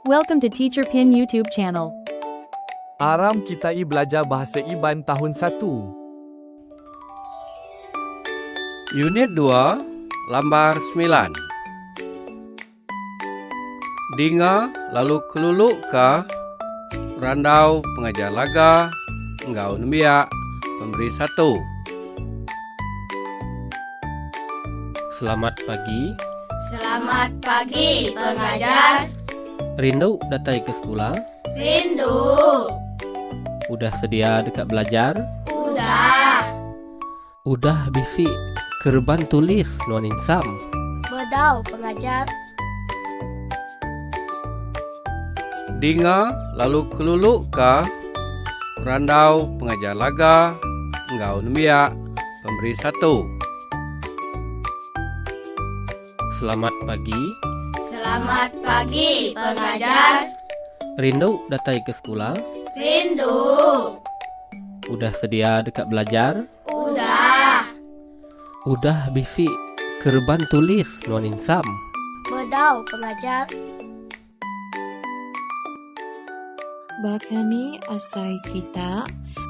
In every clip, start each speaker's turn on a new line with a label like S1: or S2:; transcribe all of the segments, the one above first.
S1: Welcome to Teacher Pin YouTube channel.
S2: Aram kitai belajar Bahasa Iban Tahun satu.
S3: Unit dua, lambar semilan. Dinga lalu keluluka randau Pengajar Laga enggau nembiak pemeri satu.
S4: Selamat pagi.
S5: Selamat pagi pengajar.
S4: Rindu datai ke sekula?
S5: Rindu.
S4: Udah sedia deka belajar?
S5: Udah.
S4: Udah bisi kereban tulis nuan insam?
S6: Bedau pengajar.
S3: Dinga lalu keluluka randau Pengajar Laga enggau nembiak pemeri satu.
S4: Selamat pagi.
S5: Selamat pagi pengajar.
S4: Rindu datai ke sekula?
S5: Rindu.
S4: Udah sedia deka belajar?
S5: Udah.
S4: Udah bisi kereban tulis nuan insam?
S6: Bedau pengajar.
S7: Baka ni asai kita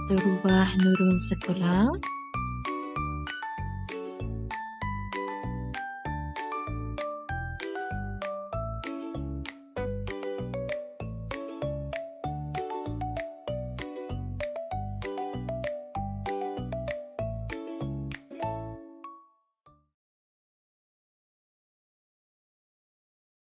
S7: terubah nurun sekula?